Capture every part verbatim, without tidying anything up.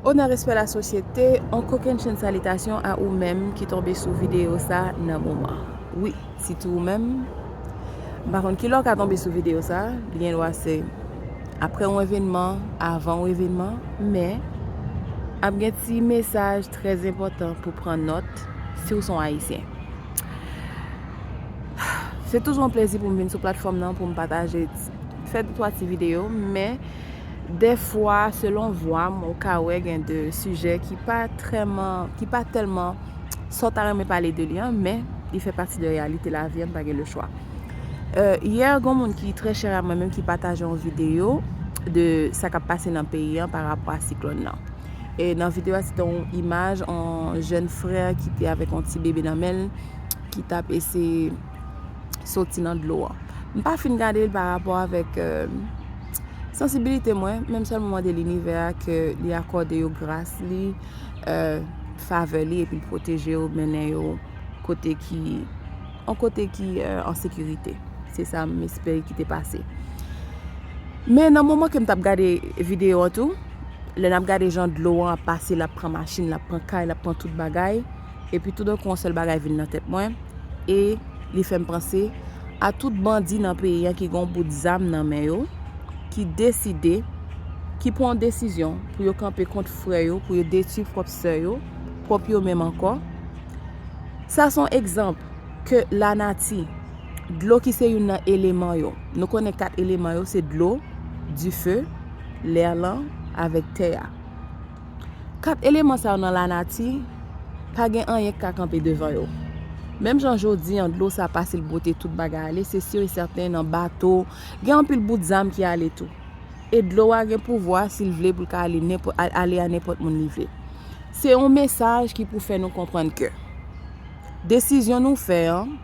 Onè, respè, lasosyete, on kokennchenn salitasyon a ou menm ki tonbe sou videyo sa nan moman. Wi, sitou ou menm. M pa konn kilè w ka tonbe sou videyo sa, li gen dwa se apre yon evènman, avan yon evènman, men ap gen ti mesaj trè enpòtan pou pran nòt si w se yon Ayisyen. Se toujou yon plezi pou m vin sou platfòm nan pou m pataje, fè de twa ti videyo, men dèfwa, selon vwa m, ou ka wè gen de sijè ki pa trèman, ki pa tèlman sa w ta renmen pale de li an, men li fè pati de reyalite lavi an, m pa gen le chwa. Euh, yè, gen moun ki trè chè a mwen menm ki pataje yon videyo de sa k ap pase nan peyi an pa rapò a siklòn nan. E nan videyo a, se te yon imaj, yon jèn frè ki te avèk yon ti bebe nan men l, ki t ap eseye soti nan dlo an. M pa fin gade l pa rapò avèk, euh, sansibilite mwen, men m sèlman mande linivè a ke li akòde yo gras li, euh, favè li, epi l pwoteje yo, mennen yo kote ki, yon kote ki, euh, an sekirite. Se sa m espere ki te pase. Men nan moman ke m t ap gade videyo an tou, lè n ap gade jan dlo an ap pase, l ap pran machin, l ap pran kay, l ap pran tout bagay, epi toudenkou, yon sèl bagay vin nan tèt mwen, e li fè m panse a tout bandi nan peyi an ki gen yon bout zam nan men yo, ki deside, ki pran yon desizyon pou yo kanpe kont frè yo, pou yo detwi pwòp sè yo, pwòp yo menm ankò. Sa se yon egzanp ke lanati, dlo ki se youn nan eleman yo. Nou konnen kat eleman yo se dlo, dife, lè lan, avèk tè a. Kat eleman sa yo nan lanati, pa gen anyen k ka kanpe devan yo. Menm jan jodi an, dlo sa pase l bwote tout bagay ale, se si e sèten nan bato, gen anpil bout zam ki ale tou. E dlo a gen pouvwa, si l vle, pou l ka ale nenpò-, a-, ale a nenpòt moun li vle. Se yon mesaj ki pou fè nou konprann ke desizyon nou fè an,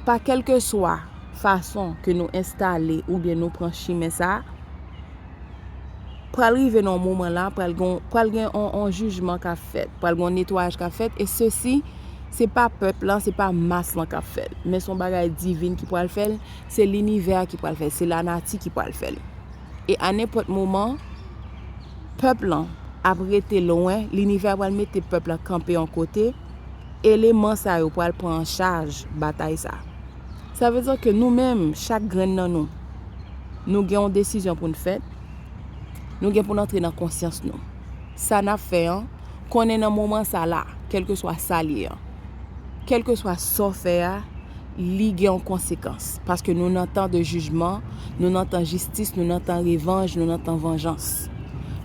pa kèlkeswa fason ke nou enstale oubyen nou pran chimen sa, pral rive nan yon moman la, pral gon, pral gen yon, yon jijman k ap fèt, pral gen yon netwayaj k ap fèt, e sesi, se pa pèp lan, se pa mas lan k ap fè l, men se yon bagay divin ki pral fè l, se linivè a ki pral fè l, se lanati ki pral fè l. E a nenpòt moman, pèp lan ap rete lwen, linivè a pral mete pèp lan kanpe yon kote, eleman sa yo pral pran an chaj batay sa. Sa vle di ke nou menm, chak grenn nan nou, nou gen yon desizyon pou n fè, nou gen pou n antre nan konsyans nou. Sa n ap fè an, konnen nan moman sa la, kèlkeswa sa l ye an, kèlkeswa sa w fè a, li gen yon konsekans. Paske nou nan tan de jijman, nou nan tan jistis, nou nan tan revanj, nou nan tan vanjans.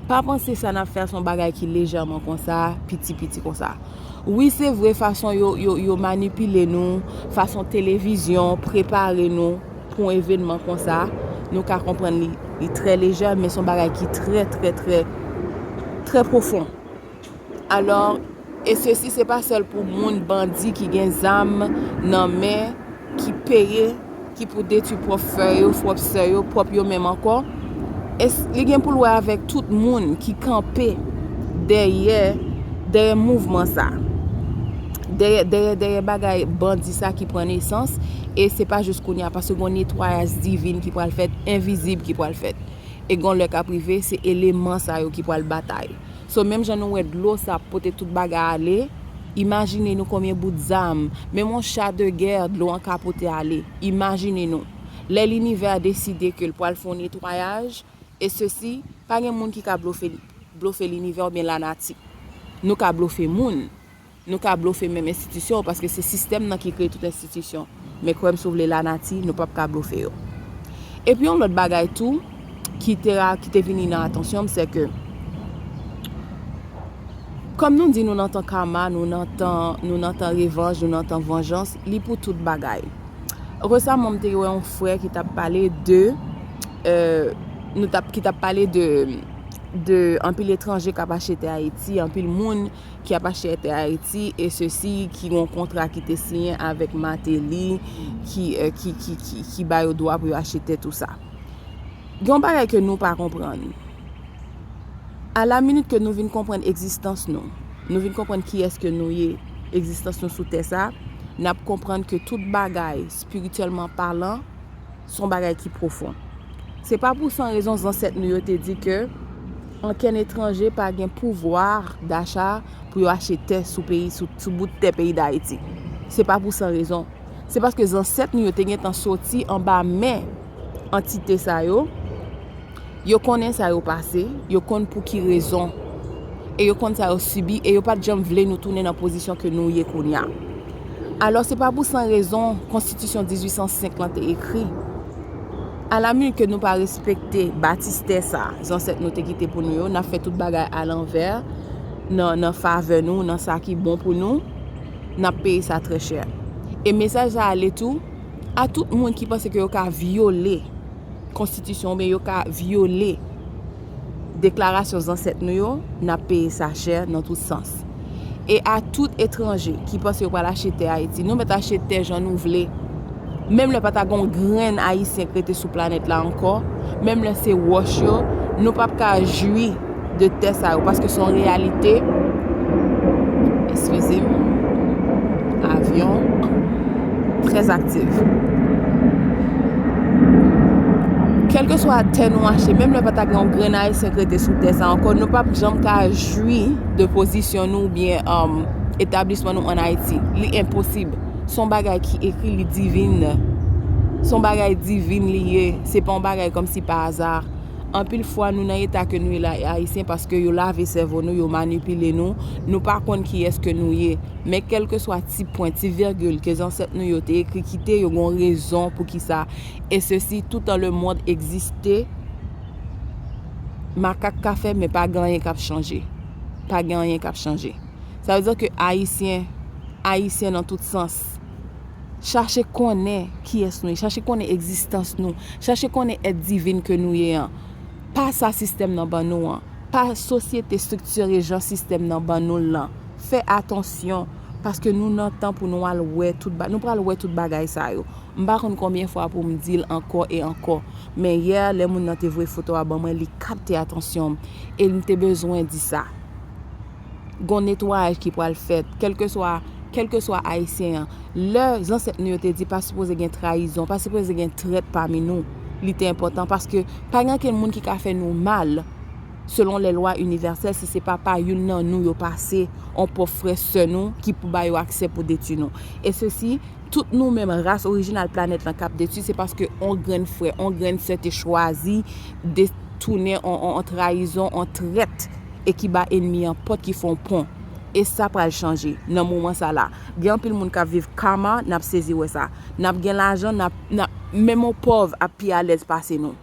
Pa panse sa n ap fè a se yon bagay ki lejèman konsa, piti piti konsa. Wi, se vre, fason yo, yo, yo manipile nou, fason televizyon prepare nou pou yon evènman konsa, nou ka konprann li, li trè lejè, men se yon bagay ki trè, trè, trè, trè pwofon. Alò, e sesi se pa sèl pou moun bandi ki gen zam nan men, ki peye, ki pou detwi pwòp frè yo, pwòp sè yo, pwòp yo menm ankò. E s-, li gen pou l wè avèk tout moun ki kanpe dèyè, dèyè mouvman sa. Dèyè, dèyè, dèyè bagay bandi sa ki pran nesans. E se pa jis kounye a, paske gon netwayaj divin ki pral fèt, envizib ki pral fèt. E gon lè k ap rive, se eleman sa yo ki pral batay. So, menm jan nou wè dlo sa ap pote tout bagay ale, imajine nou konbyen bout zam, menm yon cha de gè dlo an ka pote ale. Imajine nou. Lè linivè a deside ke l pral fè yon netwayaj, e sesi, pa gen moun ki ka blofe li, blofe linivè oubyen lanati. Nou ka blofe moun. Nou ka blofe menm enstitisyon yo, paske se sistèm nan ki kreye tout enstitisyon. Men kwè m, si w vle, lanati, nou p ap ka blofe yo. Epi yon lòt bagay tou, ki te ra-, ki te vini nan atansyon m, se ke, kòm nou di nou nan tan kama, nou nan tan, nou nan tan revanj, nou nan tan vanjans, li pou tout bagay. Resaman, m te wè yon frè ki t ap pale de, euh, nou t ap, ki t ap pale de, de anpil etranje k ap achte tè Ayiti, anpil moun ki ap achte tè Ayiti, e sesi ki gon kontra ki te siyen avèk Martelly, ki, euh, ki, ki, ki, ki ba yo dwa pou yo achte tè, tou sa. Gen yon bagay ke nou pa konprann. A la minit ke nou vin konprann egzistans nou, nou vin konprann kiyès ke nou ye, egzistans nou sou tè sa, n ap konprann ke tout bagay, espirityèlman palan, se yon bagay ki pwofon. Se pa pou san rezon zansèt nou yo te di ke Okenn etranje pa gen pouvwa dacha pou yo achte tè sou peyi, sou, sou bout tè peyi Dayiti. Se pa pou san rezon. Se paske zansèt nou yo te gentan soti anba men antite sa yo. Yo konnen sa yo pase, yo konn pou ki rezon. E yo konn sa yo sibi, e yo pa t janm vle nou tounen nan pozisyon ke nou ye kounye a. Alò, se pa pou san rezon konstitisyon dizuit san senk lan te ekri. Alaminit ke nou pa respekte batistè sa zansèt nou te kite pou nou yo, n ap fè tout bagay alanvè, nan, nan favè nou, nan sa ki bon pou nou, n ap peye sa trè chè. E mesaj sa ale tou a tout moun ki panse ke yo ka vyole konstitisyon oubyen yo ka vyole deklarasyon zansèt nou yo, n ap peye sa chè nan tout sans. E a tout etranje ki panse yo pral achte tè Ayiti, nou mèt achte tè jan nou vle. Menm lè pa ta gen yon grenn Ayisyen k rete sou planèt la ankò, menm lè se wòch yo, nou p ap ka jwi de tè sa yo, paske se yon reyalite. Eskize m. Avyon trè aktif. Kèlkeswa tè nou achte, menm lè pa ta gen yon grenn Ayisyen k rete sou tè sa ankò, nou p ap janm ka jwi de pozisyon nou oubyen, um, etablisman nou ann Ayiti. Li enposib. Se yon bagay ki ekri, li divin. Se yon bagay divin li ye. Se pa yon bagay kòmsi pa aza. Anpil fwa, nou nan eta ke nou ye la, Ayisyen, paske yo lave sèvo nou, yo manipile nou, nou pa konn kiyès ke nou ye. Men kèlkeswa ti pwen, ti vègil ke zansèt nou yo te ekri kite, yo gen yon rezon pou ki sa. E sesi, tout an le mond egziste, makak ka fè, men pa gen anyen k ap chanje. Pa gen anyen k ap chanje. Sa vle di ke Ayisyen, Ayisyen nan tout sans, chache konnen kiyès nou ye, chache konnen egzistans nou, chache konnen èt divin ke nou ye an. Pa sa sistèm nan ban nou an, pa sosyete estriktire jan sistèm nan ban nou l lan. Fè atansyon, paske nou nan tan pou nou al wè tout ba-, nou pral wè tout bagay sa yo. M pa konn konbyen fwa pou m di l ankò e ankò, men yè, lè moun nan te voye foto a ban mwen, li kapte atansyon m, e m te bezwen di sa. Gon netwayaj ki pral fèt, kèlkeswa, kèlkeswa Ayisyen an. Lè zansèt nou yo te di pa sipoze gen trayizon, pa sipoze gen trèt pami nou, li te enpòtan, paske pa gen okenn moun ki ka fè nou mal, selon lè lwa inivèsèl, si se pa pa youn nan nou yo pase, on pòv frè sè nou, ki pou ba yo aksè pou detwi nou. E sesi, tout nou menm, ras orijinal planèt lan k ap detwi, se paske on grenn frè, on grenn sè te chwazi de tounen on, on, on trayizon, on trèt, e ki ba ènmi an pòt, ki fè on pon. E sa pral chanje nan moman sa la. Gen anpil moun k ap viv kama, n ap sezi wè sa. N ap gen lajan, n ap, n ap, menm on pòv ap pi alèz pase nou.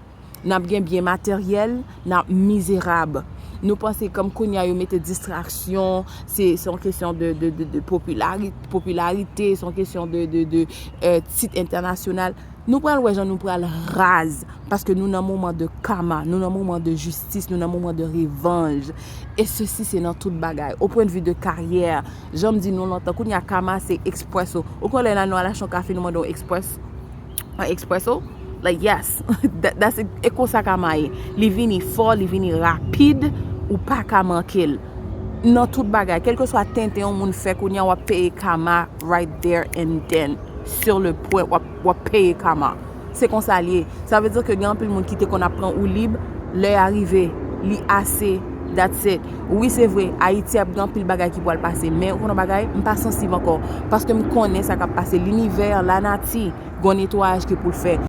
N ap gen byen materyèl, n ap mizerab. Nou panse kòm kounye a yo mete distraksyon, se, se yon kesyon de, de, de, de popilari-, popilarite, se yon kesyon de, de, de, euh, tit entènasyonal. Nou pral wè jan nou pral raz, paske nou nan moman de kama, nou nan moman de jistis, nou nan moman de revanj. E sesi se nan tout bagay. O pwennvi de karyè, jan m di nou lontan, kounye a kama se ekspreso. Ou konnen lè nou al achte yon kafe, nou mande yon ekspreso. An ekspreso? Like, yes. That, that's it. E konsa kama ye. Li vini fò, li vini rapid, ou pa ka manke l. Nan tout bagay, kèlkeswa tenten yon moun fè kounye a, w ap peye kama right there and then. Sur le point, w ap, w ap peye kama. Se konsa l ye. Sa vle di ke gen anpil moun ki te konn ap pran woulib, lè a rive, li ase, that's it. Wi, se vre, Ayiti ap gen anpil bagay ki pral pase, men ou konn yon bagay, m pa sansib ankò, paske m konnen sa k ap pase. Linivè, lanati, gon netwayaj ki pou l fè.